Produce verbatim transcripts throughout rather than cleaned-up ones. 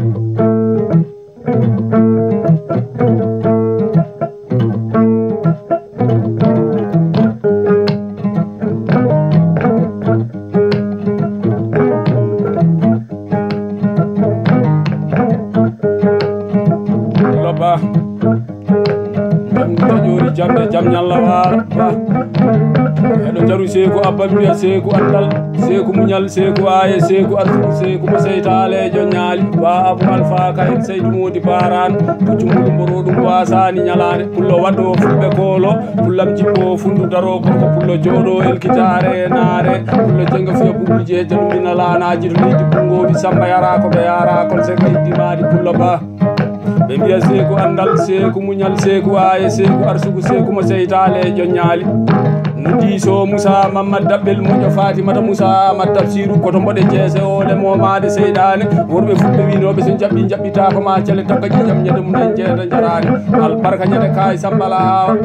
Loba. Jam taƴoori jamɗe jam ñalla waalo. Ba. Eɗo jaru seeku abba mbiya seeku anndal, seeku muñal, seeku aaye, seeku arsuku, seeku mo seytaaleejo ñaali. Ba abu alfa kayen seydu moodi baaraan. Puccu mbulu mboro ɗum waasaani ñalaande. Pullo waɗo fulɓe koolo. Pullam jippo fundu daro gorko pullo jooɗo elkitaare naare. Pullo jenga fiya buɓɓi jeeja ɗum ina laanaaji to leydi bunngooɓi samba yara ko ɓe yara kon se kay dimaali pullo ba. Ɓe mbiya seeku anndal, seeku muñal, seeku aaye, seeku arsuku, seeku mo seytaale e ƴoññaali. No diiso Musa Mamad Dabbel moƴƴo Fatimata Musa Amat Tafsiru koto mboɗe jeese ole momaade seyɗaane. Worɓe fulɓe winooɓe so jaɓɓi jaɓɓitaako ma cele tagga ƴiƴam ñande mum en jeeta jaraani. Albarka ñande kaay sambala haawa.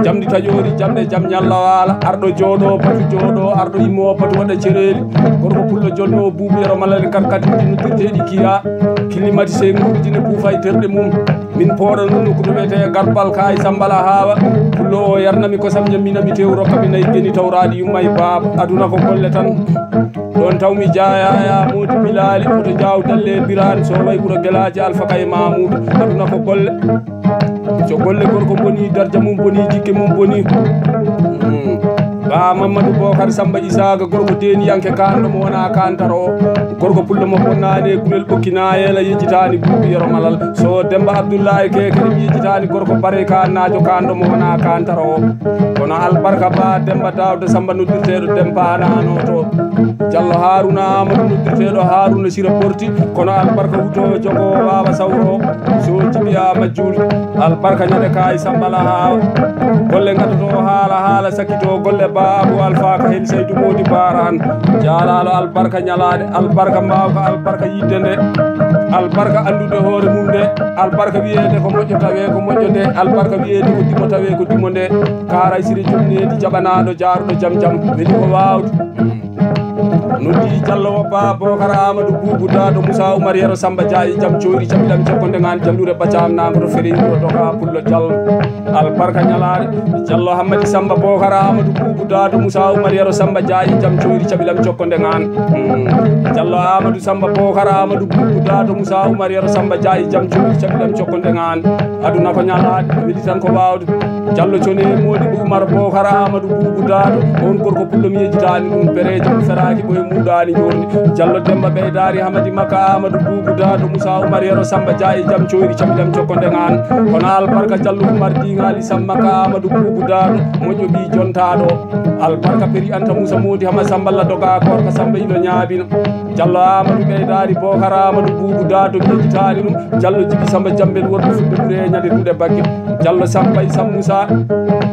Jamdi taƴoori jamɗe jam ñalla waala. Arɗo jooɗo batu jooɗo arɗo immo batu waɗa cereeli. Gorko pullo jonno buubu yero malal karkatiji noddirteeɗi kiya. Climatisé nguurji ne puufa e terɗe mum. Min pooɗa noon nokku to wiyetee Garbal Kaay Sambala Haawa. Pullo o yarnami kosam ñamminami tew rokkami nayi geni tawraaɗi yumma e baaba. Aduna ko golle tan. Ɗoon tawmi jaayaya moodi bilaali oto jaaw dalle biraan so way ɓura gelaaji Alfa Kay Mamuuda. Aduna ko golle. So golle gorko boni darja mum boni jikke mum boni. Mm. Ba Mamadou Bokar Samba Isaaga gorko deeniyanke kaanɗo mo wona kaantaro o. Gorko pullo mo bonnaani e gulel ɓokki naayeela yejjitaani buubi yero malal. So Demba Abdullahi Kekere mi yejjitaani gorko bare kaannaajo kaanɗo mo wona kaantaro o. Kono albarka ba Demba Daawda Samba noddirteeɗo Demba Anaano to. Jallo Haruna Amadou noddirteeɗo Haruna Sira Porti. Kono albarka wuto jogo waawa sawro. So jiɓi a majjuuli. Albarka ñande kaay sambala haawa. Golle ngaɗoto haala haala sakkito golle ba Abu Alfa ka hel Seydu Moodi Baaraan. Jaalaalo albarka ñalaade, albarka mbaawka, albarka yidde nde. Albarka anndude hoore mum nde. Albarka wiyeede ko moƴƴo tawee ko moƴƴo nde. Albarka wiyeede ko dimo tawee ko dimo nde. Kaaray Siri Jom needi jaɓanaaɗo jaaruɗo jam jam. Weli ko waawde. Noddi Jallo Woppa Bokar Amadou Boubou Dado Moussa Oumar Yero Samba Dia e jam coyri caɓilam cokkonde ngaan jallure bacam nango to fere wuro doga pullo Jallo. Albarka ñalaare Jallo Hammadi Samba Bokar Amadou Boubou Dado Moussa Oumar Yero Samba Dia e jam coyri caɓilam cokkonde ngaan. Mm. Jallo Amadou Samba Bokar Amadou Boubou Dado Moussa Oumar Yero Samba Dia e jam coyri caɓilam cokkonde ngaan. Aduna ko ñalaade weli tan ko waawde. Jallo cone moodi Umar Bokar Amadou Boubou Dado on gorko pullo mi yejjitaani ɗum pereejo mo feraaki boye muuɗaani jooni. Jallo Demba ɓeydaari Hamadi Makka Amadou Boubou Dado Moussa Oumar Yero Samba Dia e jam coyri caɓilam cokkonde ngaan. Kono albarka Jallo Umar Diŋaali Sam Makka Amadou Boubou Dado moƴƴo ɓii jontaaɗo. Albarka Peri Anta Moussa moodi Hama Samballa doga koorka Samba ino ñaabina. Jallo Amadou ɓeydaari Bokar Amadou Boubou Dado mi yejjitaani ɗum. Jallo Jibi Samba Jambel wonɓe fulɓe ɓure e ñande duɗe bakke. Jallo Samba e Sam Moussa.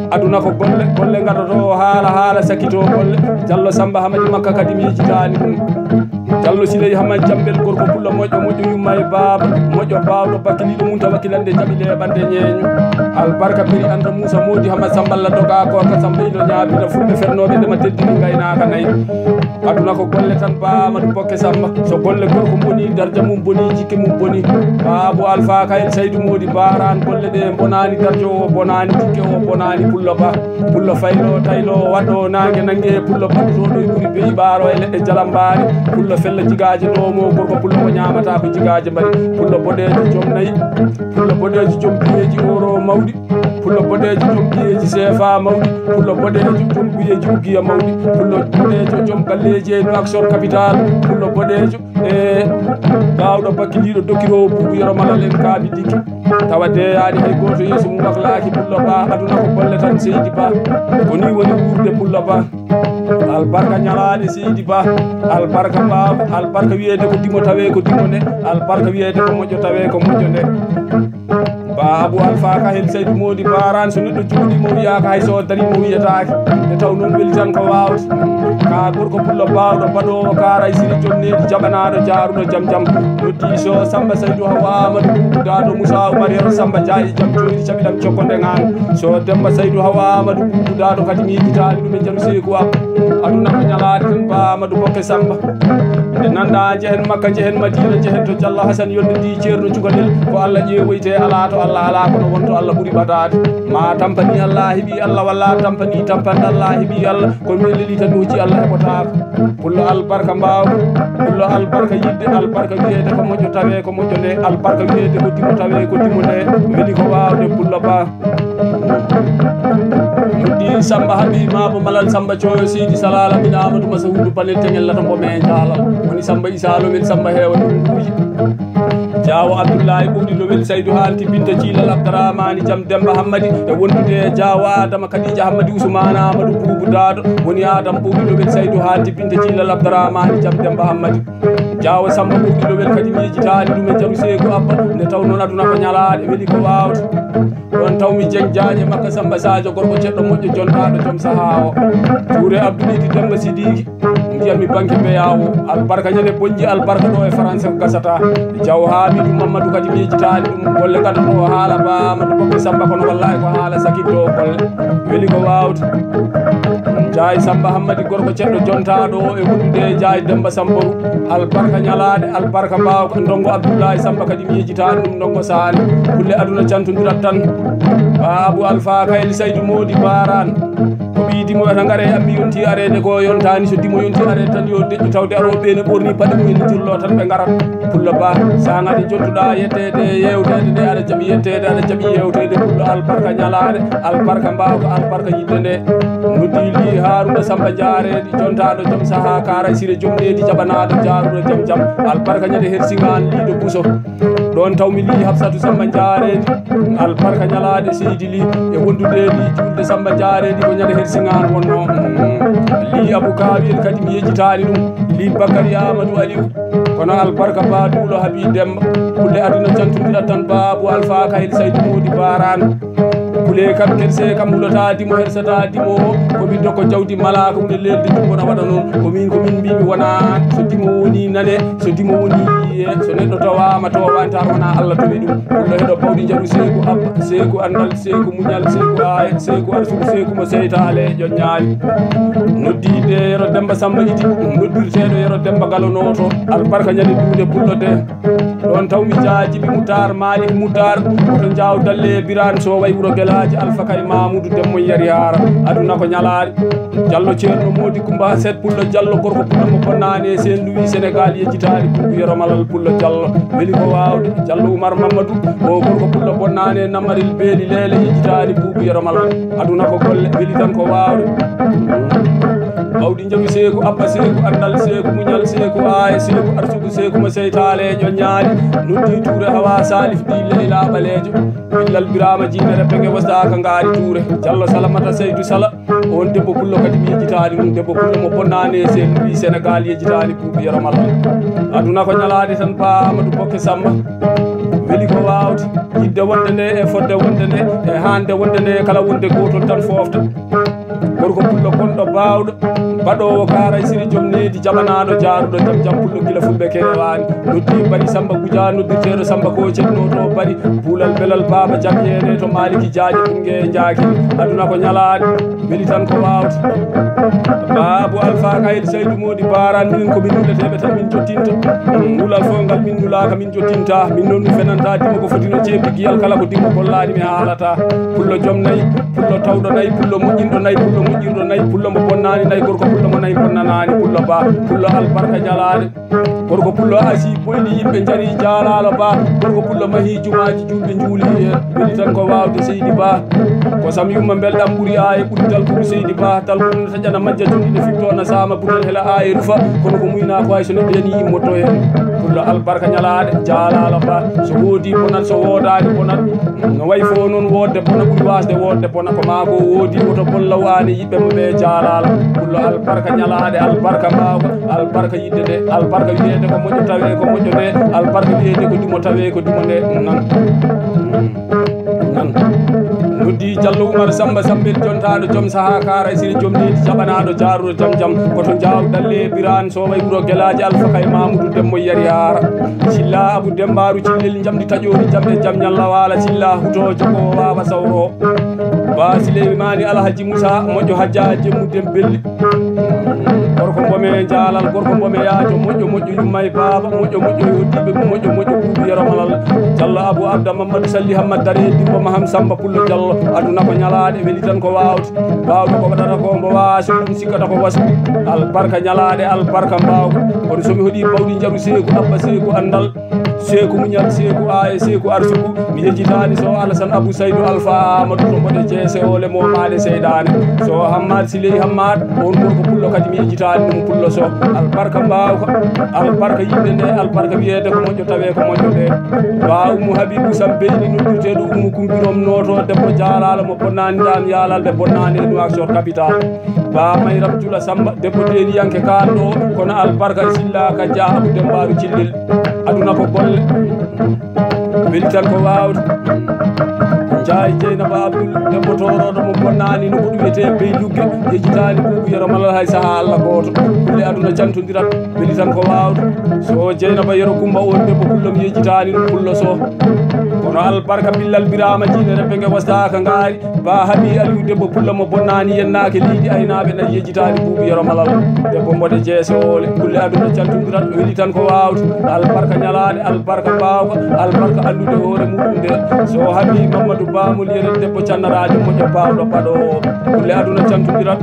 Aduna ko golle, golle ngaɗoto haala, haala sakkito golle. Jallo Samba Hamadi Makka kadi mi yejjitaani ɗum. Jallo Siley Hamadi Jambel gorko pullo moƴƴo, moƴƴo yumma e baaba, moƴƴo baawɗo bakkiliiɗo mum tawa kilande jaɓi leeɓande ñeeño. Albarka Peri Anta Moussa moodi Hamadi Samballa doga koorka Samba ino ñaabina fulɓe fernooɓe ndema teddini ngaynaaka nayi. Aduna ko golle tan ba Amadou Bokke Samba. So golle gorko boni darja mum boni jikke mum boni. Ba Abou Alpha Kayel Saydou Mody Baran golle ɗe bonaani darja o bonaani jikke o bonaani pullo ba. Pullo faylo taylo waɗɗo naange nange pullo baɗɗoɗo e ɓuri beyi ɓaaro e leɗɗe jalambaari. Pullo fella jigaaje ɗo mo gorko pullo ko ñaamata ko jigaaje mbaɗi. Pullo boɗeejo joom nayi. Pullo boɗeejo joom piyeeji oro mawɗi. Pullo boɗeejo joom piyeeji seefa mawɗi. Pullo boɗeejo joom piyeeji ugiya mawɗi. Pullo boɗeejo joom galleeji e Nouakchott capital. Pullo boɗeejo e baawɗo bakkiliiɗo dokiroowo buubu yero malal en kaabi diki. Tawa deyaani hay gooto yeeso mum waklaaki pullo ba aduna ko golle tan seydi ba. Ko ni woni wuurde pullo ba. Albarka ñalaande seydi ba. Albarka baaw albarka wiyeede ko dimo tawe ko dimo nde. Albarka wiyeede ko moƴƴo tawe ko moƴƴo nde. Ba Abou Alpha Kahel Saydou Mody Baran so neɗɗo juuɗi mo wiyaaka hay so dari mo wiyataake. Nde taw noon weli tan ko waawde. Ka gorko pullo baawɗo baɗoowo kaaray siri jonneeji jaɓanaaɗo jaaruɗo jam jam. Noddi so Samba Saydou Hawa Amadou Boubou Dado Moussa Oumar Yero Samba Dia e jam joyri caɓilam cokko nde ngaan. So Demba Saydou Hawa Amadou Boubou Dado kadi mi yejjitaani ɗum e jaru seeku am. Aduna ko ñalaade tan, Ba Amadou Bokke Samba. Nde nanda njehen Makka, njehen Madina, njehen to Jallo Hasan, yonde ndi ceerno cukalel. Ko Allah ƴeewoyte, alaa to Allah alaa, kono won to Allah ɓuri ɓadaade. Ma tampani Allah heɓi Allah, walla tampani tampande Allah heɓi Allah. Ko mi leli tan, hojji Allah heɓotaako. Pullo albarka mbaawka, pullo albarka yidde, albarka wiyeede ko moƴƴo tawe ko moƴƴo nde, albarka wiyeede ko dimo tawe ko dimo nde. Weli ko waawde pullo Ba. Noddi Samba Habi Mabo Malal Samba Coyo Sidi Salala min Amadou Masahudu Panel Tengel Lato Mbo Men Jalal. Woni Samba Isa Lowel Samba Heewa Dunduuji. Jaawo Abdullahi Ɓuuɗi Lowel Saydu Hanti Binta Ciilal Abdarahmani Jam Demba Hammadi e wondude e Jaawo Adama Kadija Hammadi Usmana Amadou Buubu Daado. Woni Adam Ɓuuɗi Lowel Saydu Hanti Binta Ciilal Abdarahmani Jam Demba Hammadi. Jaawo Samba Ɓuuɗi Lowel kadi mi yejjitaani ɗum e Jaru Seeku Abba. Nde taw noon aduna ko ñalaaɗe weli ko waawde. Ɗon taw mi Jeng Jaañ e makka Samba Sadio gorko ceɗɗo moƴƴo jontaaɗo joom sahaa o. Tuure Abdou Idi Demba Sidiki. Ndiyam mi banki beya o. Albarka ñande bonji albarka ɗo e Faranse ko gasata. Jaw Hamidou Mamadou kadi mi yejjitaani ɗum. Golle gadano o haala Ba Amadou Bokke Samba kono wallahi ko haala sakitto o golle. Weli ko waawde. Jaay Samba Hammadi gorko ceɗɗo jontaaɗo o e wondude e Jaay Demba Sambaru. Albarka ñalaaɗe, albarka mbaawka. Ndongo Abdullahi Samba kadi mi yejjitaani ɗum, ndongo Saani. Kulle aduna cantondirat tan. Ba Abu Alfa Kayel Saydu Moodi Baaraan. Ko ɓiy dimo wiyata ngare am mi yonti areede ko yontaani. So dimo yonti areede tan yo deƴƴu tawde arooɓe ɓe ne ɓorni paɗe mumen ne jollo tan ɓe ngarat. Pullo Ba, saŋaade jottuɗa yetteede e yewteede nde aɗa jaɓi yetteede, aɗa jaɓi yewteede. Pullo albarka ñalaaɗe, albarka mbaawka, albarka yidde nde. Noddi li Haruna Samba Jaareeɗi, jontaaɗo joom sahaa, Kaara Sire joom leydi, jaɓanaaɗo jaaruɗo jam jam. Albarka ñande hersiŋaan liiɗo Buso. Ɗon taw mi li Hafsatu Samba Jaareeɗi, albarka ñalaaɗe seydi li e wondude li juulde Samba Jaareeɗi ko ñande hersiŋaan wonno. Li Abu Kaawel kadi mi yejjitaani ɗum. Li Bakari Amadou Aliou. Kono albarka Ba Duulo Habi Demba. Kulle aduna cantondirat tan Ba Abu Alfa Kayel Saydu Moodi Baaraan. Kule kam kerse kam hulata dimo hersata dimo o. Ko min dokko jawdi mala ko woni lelde jungo na waɗa noon. Ko min, ko min mbimi wona so dimo woni nane, so dimo woni yiye, so neɗɗo tawama towanta wona Allah tawi ɗum. Ɗum ɗo heɗo bawɗi jaru seeku abba, seeku andal, seeku muñal, seeku ayat, seeku arsuku, seeku mo seytale ƴoññaali. Noddiɗe Yero Demba Samba Idi, noddirteɗo Yero Demba Galo Nooto, albarka ñande duude pullo de. Ɗon taw mi jaajibi Mutar, Malik Mutar, to Jaaw Dalle Birane Sow, way wuro Gelaaji, Alfa Kay Mamoudou Demmo Yari Haara. Aduna ko ñalaari. Jallo Ceerno Moodi Kumba Set Pullo Jallo, gorko pullo mo bonnaani e Saint Louis, Sénégal, yejjitaani Buubu Yero Malal Pullo Jallo. Weli ko waawde. Jallo Umar Mamadou, o gorko pullo bonnaani e Namaril Beeli Leele, yejjitaani Buubu Yero Malal. Aduna ko golle, weli tan ko waawde. Mawɗi njawi seeku, abba seeku, andal seeku, muñal seeku, aaya seeku, arsuku seeku, mo seytaale e ƴoññaali. Noddi Tuure Hawa Salif ɗi Leyla Ɓaleejo. Billal Birama Jiinere Penge Wasta ka ngaari Tuure. Jallo Salamata Seydu Sala. On debbo pullo kadi mi yejjitaani ɗum. Debbo pullo mo bonnaani e Saint Louis, Sénégal, yejjitaani Buubu Yero Malal. Aduna ko ñalaade tan, Ba Amadou Bokke Samba. Weli ko waawde. Yidde wonde nde e fodde wonde nde e haande wonde nde, kala wonde gootol tan foofta. Gorko pullo gonɗo baawɗo, baɗoowo kaaray siri joom needi, jaɓanaaɗo jaaruɗo jam jam pullo gila fulɓe keewaani. Noddi Bari Samba Guja, noddirteeɗo Samba ko cedno to Bari. Puulal belal baaba jam yeene to Maliki Jaaje Bunge e Njaakiri. Aduna ko ñalaade, weli tan ko waawde. Baabu Alfa Kayel Saydu Moodi Baaraan, minen ko min nulateeɓe tan min jottinta. Nulal fof ngal min nulaaka min jottinta. Min noon mi fenanta dimo ko foti no ceeɓi giyal kala ko dimo gollaani mi haalata. Pullo joom nayi, pullo tawɗo nayi, pullo moƴƴinɗo nayi, pullo moƴƴirɗo nayi, pullo mo bonnaani nayi, gorko pullo mo nayi bonnanaani, pullo ba, pullo albarka jalaale. Gorko pullo asi boyli yimɓe njari jaalaala ba, gorko pullo mahi jumaaji julɓe njuuli heen. Weli tan ko waawde seydi ba. Kosam yumma mbelɗam ɓuri aaye ɓuri talkuru seydi ba. Talkuru ne taƴana majja julɗi ne fiptoo na saama butal hela aaye rufa. Kono ko muyna ko hay so neɗɗo yani immotoo heen. Pullo albarka ñalaade jaalaala ba. So woodi bonat, so woodaani bonat. No wayi fof noon woodde bona ɓuri waasde woodde bona. Ko maa ko woodi woto bon law aane yiɓɓe mo ɓe jaalaala. Pullo albarka ñalaade, albarka mbaawka, albarka yidde nde, albarka wiyeede ko moƴƴo tawee ko moƴƴo nde, albarka wiyeede ko dimo tawee ko dimo nde. Nan. Nan. Noddi Jallo Umar Samba Sambel jontaaɗo joom sahaa kaara siri joom leydi jaɓanaaɗo jaaruɗo jam jam. Koto Jaaw Dalle Biraan Sooway wuro Gelaaji Alfa Kay Mamudu Demmo Yari Haara. Silla Abu Dembaaru Cillel njamdi taƴoori jamɗe jam ñalla waala Silla hutoojo ko waawa sawro. Ba Sileymaani Alhaji Musa moƴƴo hajja jemmu dem belli. Mbome jaalal gorko mbome yaajo moƴƴo moƴƴo yumma e baaba moƴƴo moƴƴo e hoddiiɓe mum moƴƴo moƴƴo buubu yero malal. Jallo Abou Abda Mamadou Salli Hammad Dare Dimbo Maham Samba Pullo Jallo. Aduna ko ñalaaɗe weli tan ko waawde. Baawɗo ko waɗata ko mbo waasi ɗum sikkata ko wasu. Albarka ñalaaɗe albarka mbaawka. Kono so mi hoɗii bawɗi njaru seeku abba seeku anndal. Seeku muñal seeku aaye seeku arsuku. Mi yejjitaani so Alasan Abou Saydou Alfa Amadou to mboɗe jeese ole moomaade seyɗaane. So Hammad Siley Hammad on gorko pullo kadi mi yejjitaani ɗum pullo so. Albarka mbaawka albarka yimɓe nde albarka wiyeede ko moƴƴo tawee ko moƴƴo nde. Ba Ummu Habibu Sam beyni noddirteeɗo Ummu Kumpirom nooto debbo jaalaalo mo bonnaani ndaam yaalalde bonnaani e Nouakchott capital. Ba Mayram Jula Samba debbo deeniyanke kaan ɗo kono albarka e silla ka jaa Abu Dembaaru Cillel. Aduna ko golle weli tan ko waawde. Njaay Jeynaba Abdul debbo toorooɗo mo bonnaani no ko ɗum wiyetee bey lugge yejjitaani buubu yero malal hay sahaa Allah gooto. Kulle aduna cantondirat weli tan ko waawde. So Jeynaba yero Kumba on debbo pullo mi yejjitaani ɗum pullo so. Kono albarka billal biraama jiine rebbe nge wastaaka ngaari. Ba Habi Aliou debbo pullo mo bonnaani yennaake leydi aynaaɓe nayi yejjitaani buubu yero malal. Debbo mboɗe jeese ole kulle aduna cantondirat weli tan ko waawde. Albarka ñalaaɗe albarka baawka albarka anndude hoore muɗum nde. So Habi Mamadou Bamol yeren debbo cannaraajo moƴƴo baawɗo baɗoowo kulle aduna cantondirat.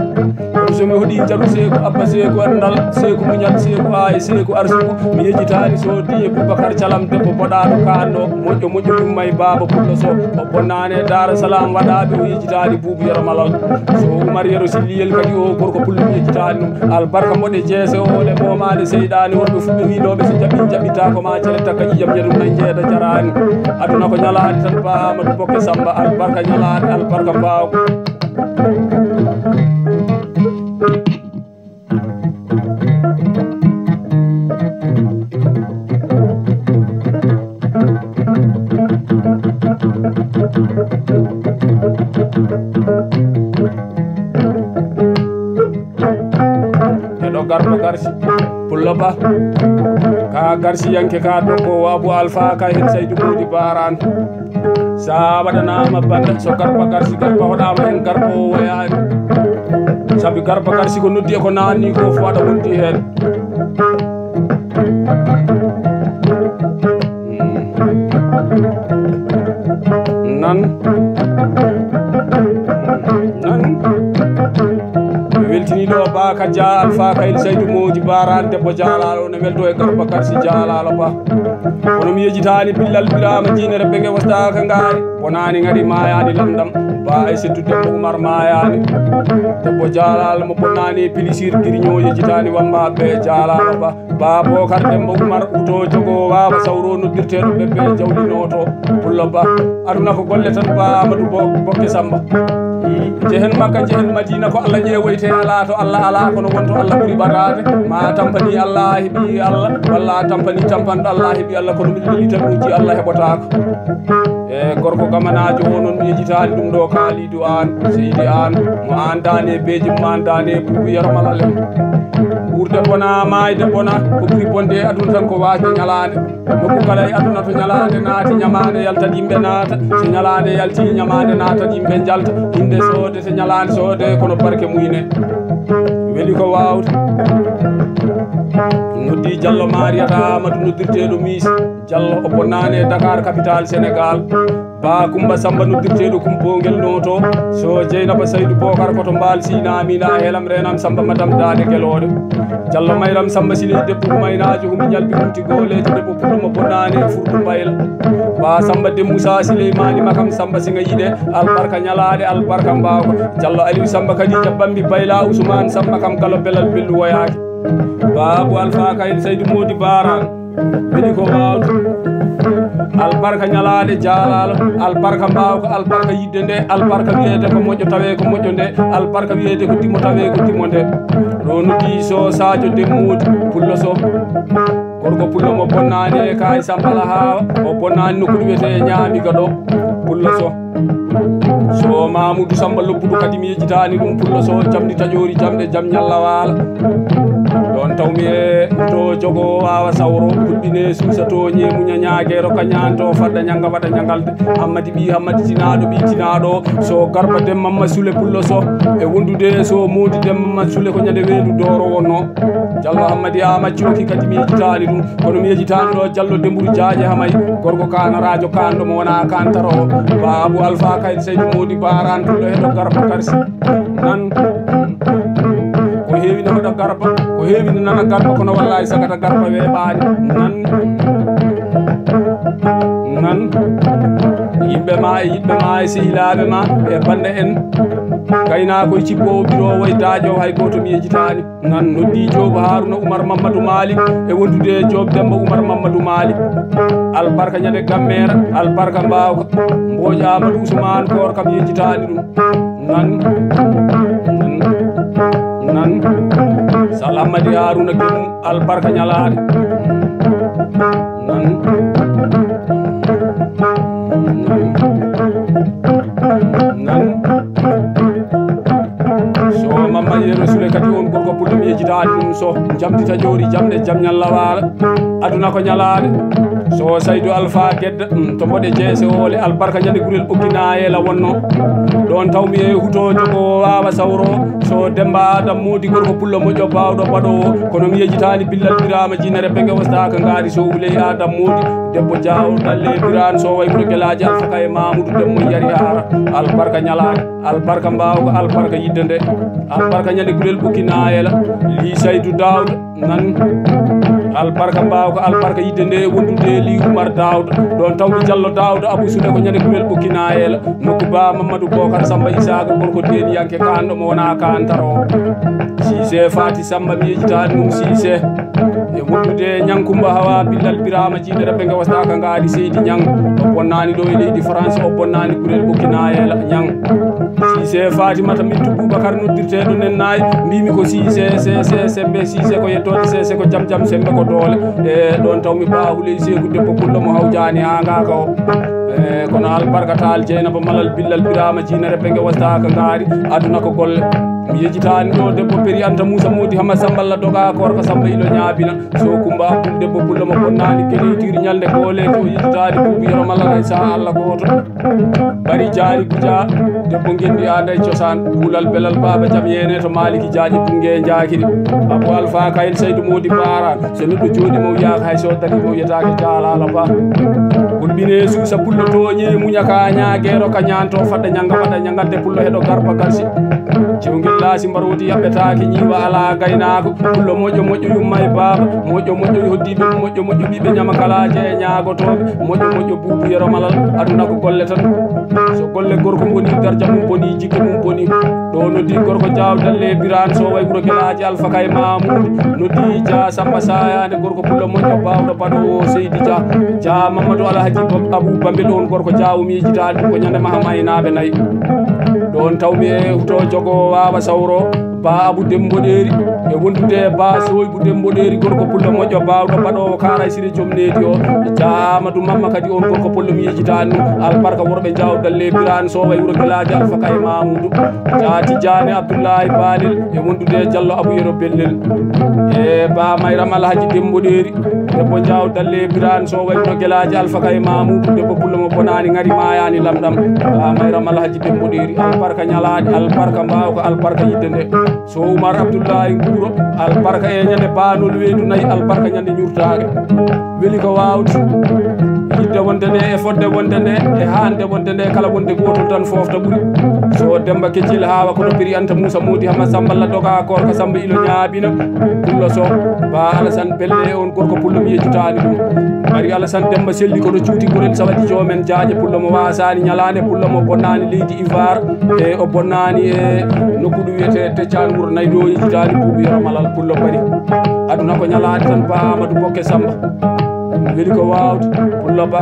Kono so mi hoɗii njaru seeku abba seeku anndal seeku muñal seeku aaye seeku arsuku mi yejjitaani so diye Boubacar Calam debbo boɗaaɗo kaanɗo moƴƴo moƴƴo ɗum may baaba pullo so. O bonnaane Daara Salaam waɗaaɓe o yejjitaani buubu yero malal. So Umar yero silliyel kadi o gorko pullo mi yejjitaani ɗum. Albarka mboɗe jeese ole moomaade seyɗaane wonɓe fuɓɓe wiinooɓe so jaɓi jaɓitaako ma cere takka ƴiyam yeɗum nay njeeda jaraani. Aduna ko ñalaani tan ba Amadou Bokke Samba albarka ñalaani albarka mbaaw. Eɗo garɗo garsi pullo ba ka garsiyanke ka dokkowo Abou Alpha ka hen Saydou Mody Baran. Sa waɗanaama bannda so garba garsi garba hoɗaama heen garba o woyaani. Sabi garba garsi ko noddi e ko naanni ko fof aɗa wondi heen. Nan nan mi weltiniiɗo o ba ka ja Alfa Kayil Saydu Moodi Baaraan debbo jaalaalo ne welto e garba garsi jaalaalo ba. Kono mi yejitaani billal biraama jiinere bege wastaaka ngaari. Bonaani ngari maayaani lamdam. Ba e settu debbo Umar maayaani. Debbo jaalaalo mo bonaani e pilisir giriño yejitaani wamba be jaalaalo ba. Ba Bokar Demba Umar uto jogo wawa sawro noddirteeɗo bebbe jawlinooto. Pullo ba aduna ko golle tan ba Amadou Bo Bokke Samba. Jehen Makka jehen Madina ko Allah ƴeewoyte alaa to Allah alaa kono wonto Allah ɓuri ɓataade. Ma tampani Allah heɓi Allah walla a tampani tampanɗo Allah heɓi Allah kono miɗo leli tan uji Allah heɓotaako. E gorko gamanaajo o noon mi yejitaani ɗum ɗo Kalidu Aan Seydi Aan mo aan daane beeji mo aan daane buubu yero malal en. Wuurde bona maayde bona ko ɓuri bonde e aduna tan ko waasde ñalaande. Nokku kala e aduna to ñalaande naati ñamaande yaltat yimɓe naata so ñalaande yalti ñamaande naatat yimɓe njalta. Innde soode so ñalaande soode kono barke muyne. Weli ko waawde. Noddi Jallo Mariyata Amadou noddirteeɗo Miis Jallo o bonnaani e Dakar capital Sénégal. Ba Kumba Samba noddirteeɗo Kumpongel Nooto. So Jeynaba Saydu Bokar koto mbaal sina amina helam renam Samba madam daade gelooɗe. Jallo Mayram Samba Siley debbo humaynaajo humi ñalbi humti gooleejo debbo pullo mo bonnaani e furɗo mbayla. Ba Samba Dem Moussa Siley maani makam Samba Singa yiɗe albarka ñalaaɗe albarka mbaawka. Jallo Aliou Samba Kadija Bambi Bayla Ousmane Samba kam galo belal bellu woyaaki. Baabu Alfa Kayil Saydu Moodi Baaraan. Weli ko waawde. Albarka ñalaaɗe jaalaalo albarka mbaawka albarka yiɗde nde albarka wiyeede ko moƴƴo tawee ko moƴƴo nde albarka wiyeede ko dimo tawee ko dimo nde. Ɗo noddi so Sadio Demmuudi pullo so gorko pullo mo bonnaani e kaay sambala haawa o bonnaani nokku ɗo wiyetee ñaami ga ɗo pullo so. So Mamoudou Samba Lobbudu kadi mi yejjitaani ɗum pullo so jamdi taƴoori jamɗe jam ñalla waala. On tawmi e to jogo waawa sawro, hulɓine suusa to ñeemuña ñaageero kañaanto fadda ñannga waɗa ñanngalde. Hammadi ɓii Hammadi tinaaɗo ɓii tinaaɗo, so Garba Demma Massule Pullo so e wondude so Moodi Demma Massule ko ñande weendu dooro wonno. Jallo Hammadi Ama Cooki kadi mi yejitaani ɗum, kono mi yejitaani ɗo Jallo Demburu Jaaƴe Hamay, gorko kaanaraajo kaanɗo mo wonaa kaantaro. Baabu Alfa Kaydi Saydu Moodi Baaraan Pullo heɗo Garba Karsi. Nan ko heewi ne hoɗa Garba, ko heewi ne nana Garba, kono wallahi sagata Garba weeɓaani. Nan, nan, yimɓe ma e yiɗɓe ma e sehilaaɓe ma e bannde en, gaynaako e cippoowo biroowo e daaƴoowo, hay gooto mi yejitaani. Nan noddi Joob Haaruna Umar Mammadu Maalik e wondude e Joob Demba Umar Mammadu Maalik. Albarka ñande gammeera, albarka mbaawka. Mbooj Amadou Ousmane Koor kam yejjitaani ɗum. Nan, nan, nan. Sal Hammadi Haaruna Gemu, albarka ñalaande. Nan, nan, nan. So Mamma Yero Sule kadi on gorko pullo mi yejjitaani ɗum so. Jamdi taƴoori jamɗe jam ñalla waala. Aduna ko ñalaande. So Saydu Alfa Gedda, mm, to mboɗe jeese oole, albarka ñande gurel ɓokki naayela wonno. Ɗon tawmi e huto jogo waawa sawro. So Demba Adam Moodi gorko pullo moƴƴo baawɗo baɗoowo. Kono mi yejjitaani Billal Biraama Jinere Bege Wasta ka ngaari so wuley Adam Moodi. Debbo Jaawo Dalle Biraan so way wuro Gelaaji Alfa Kay Mamudu Demmo yari haara. Albarka ñalaande. Albarka mbaawka, albarka yidde nde. Albarka ñande gurel ɓokki naayela. Li Saydu Daawda. Nan albarka mbaawka, albarka yidde nde wondude li Umar Daawda. Ɗon tawmi Jallo Daawda Abu Sule ko ñande gurel ɓokki naayela. Nokku Ba Mamadou Bokar Samba Isaaga gorko deeniyanke kaanɗo mo wonaa kaantaro. Siise Faati Samba mi yejjitaani ɗum Siise. E wondude Ñankumba Hawa Billal Biraama Jiinere ɓe ngawasɗaaka ngaari Seydi Ñang. O bonnaani ɗo e leydi France, o bonnaani gurel ɓokki naayela Ñang. Siise Fatimata Mintu Boubacar noddirteeɗo nen naay, mbimi ko Siise, Sese, Sembe, Siise ko yettoode, Sese ko jam jam, Sembe ko doole. E ɗon tawmi Ba Huley Seeku debbo pullo mo hawjaani haa ngaaka o. E kono albarka taal Jeynaba Malal Billal Biraama Jiinere ɓe ngawasɗaaka ngaari, aduna ko golle. Mi yejjitaani ɗo debbo Peri Anta Muusa Moodi Hama Samballa doga koorka Samba ilo ñaabina. So Kumba Abdul debbo pullo mo bonnaani keleytiiri ñalnde kooleeji o yejjitaani buubu yero malla ray saha Alla gooto. Bari jaari guja debbo ngenndi aaday cosaan. Kulal belal baaba jam yeene to Maaliki Jaaji Bunge Njaakiri. Abu Alfa Kayil Saydu Moodi Baaraan. So neɗɗo jooɗi mo wiyaaka hay so dari mo wiyataake jaalaala ba. Hulɓine suusa pullo tooñe muña ka ñaageero ka ñaanto fadda ñanga waɗa ñangadde pullo heɗo garba garsi. Ciwngel laasi mbaroodi yaɓɓetaake ñiiwa alaa gaynaako. Pullo moƴƴo moƴƴo yumma e baaba. Moƴƴo moƴƴo hoddiiɓe mum moƴƴo moƴƴo ɓiɓɓe ñama kalaaje e ñaagotooɓe. Moƴƴo moƴƴo buubu yero malal. Aduna ko golle tan. So golle gorko mboni darja mum boni jikku mum boni. Ɗo noddi gorko Jaaw Dalle Biraan so way wuro Gelaaji Alfa Kay Mamuudu. Noddi Jaa Samba Sayaane gorko pullo moƴƴo baawɗo baɗoowo Seydi Jaa. Jaa Mamadou Alhaji Bab- Abou Bambil on gorko Jaaw mi yejjitaani ɗum ko ñande maham aynaaɓe nayi. Ɗon tawmi e huto jogo waawa sawro. Ba Abu Demboɗeeri e wondude e Ba Soybu Demboɗeeri gorko pullo moƴƴo baawɗo baɗoowo Kaaray Sire joom needi o. Jaa Amadou Mamma kadi on gorko pullo mi yejjitaani ɗum. Albarka worɓe Jaaw Dalle Biraan so way wuro Gelaaji Alfa Kay Mamuudu. Jaa Tijaani Abdullahi Baalel e wondude e Jallo Abu Yero Bellel. E Ba Mayram Alhaji Demboɗeeri. Debbo Jaaw Dalle Biraan so way wuro Gelaaji Alfa Kay Mamuudu. Debbo pullo mo bonaani ngari maayaani lamɗam. Ba Mayram Alhaji Demboɗeeri. Albarka ñalaande, albarka mbaawka, albarka yidde nde. So Umar Abdullahi Nguuro, albarka e ñande baanol weedu nayi, albarka ñande ñurtaare. Weli ko waawde. Yidde wonde nde e fodde wonde nde e haande wonde nde kala wonde gootol tan foofta ɓuri. So Demba Keccel Haawa kono Piri Anta Muusa Moodi Hama Samballa doga koorka Samba ilo ñaabina. Pullo so Ba Alasan Pelle on gorko pullo mi yejjitaani ɗum. Mari Alasan Demba Selli kono cuuti gorel sawadi joomen jaaƴe pullo mo waasaani ñalaande pullo mo bonnaani leydi Ivoire. E o bonnaani e nokku ɗum wiyetee Teccaan wuro nayi ɗo yejjitaani buubu yero malal pullo bari. Aduna ko ñalaande tan Ba Amadou Bokke Samba. Weli ko waawde pullo ba.